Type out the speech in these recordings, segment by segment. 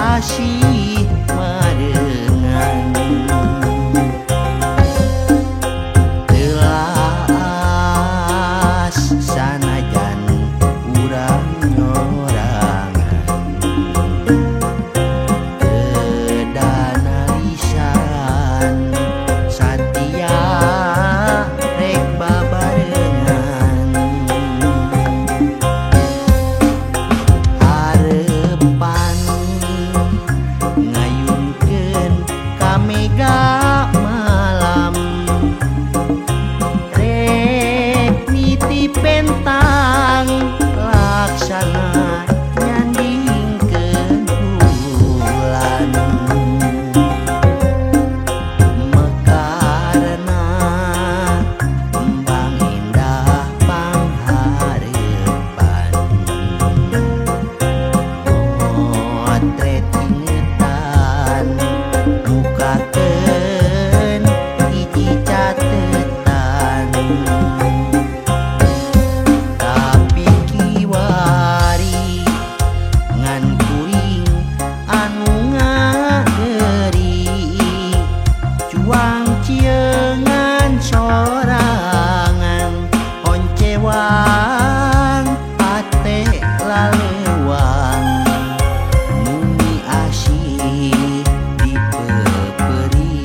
Asih marengan Telaas sanajan urang nyorangan Kedana lisan satia rek babarengan Harepan ngayunkeun ka mega malam Rek niti pentang laksana nyandingkeun bulan Mekarna embang indah pangharepan Motret ingetan mukakeun hiji catetan Tapi kiwari ngan kuring anu ngageri Cuang ciengan sorangan oncewang ate lalewang Mumi asih dipeperi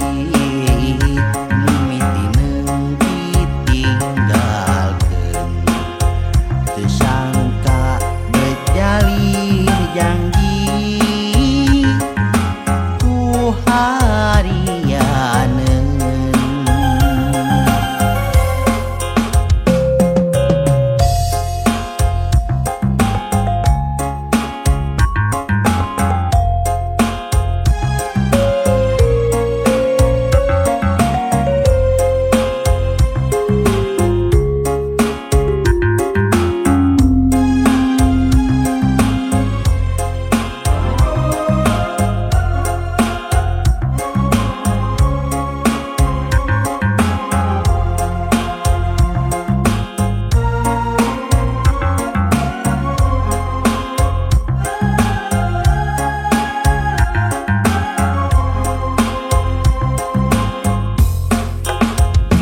Mumi tineng ditinggalkeun Teu sangka bejalih janji ku harianeun.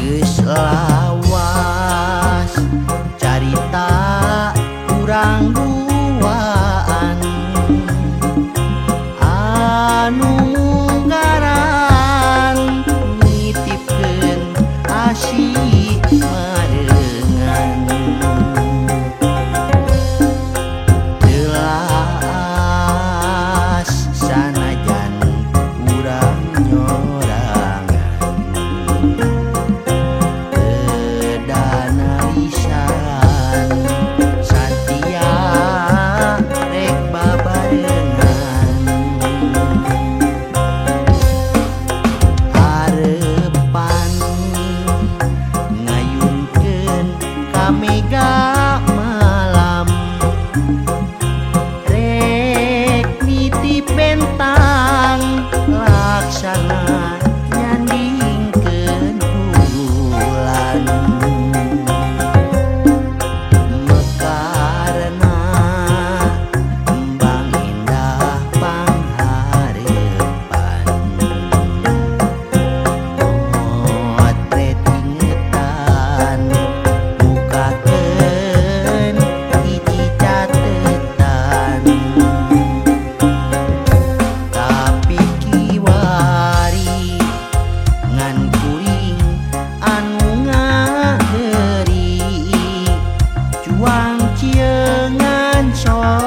Geus lawas carita urang duaan Anu munggaran nitipkeun asih marengan Telaas sanajan urang nyorangan Kedana lisan satia rek babarengan Harepan ngayunkeun ka mega malam Rek niti pentang laksana nyandingkeun bulan Mekarna embang indah pangharepan Motret ingetan mukakeun hiji catetan Tapi kiwari ngan kuring anu ngageri Cuang ciengan sorangan.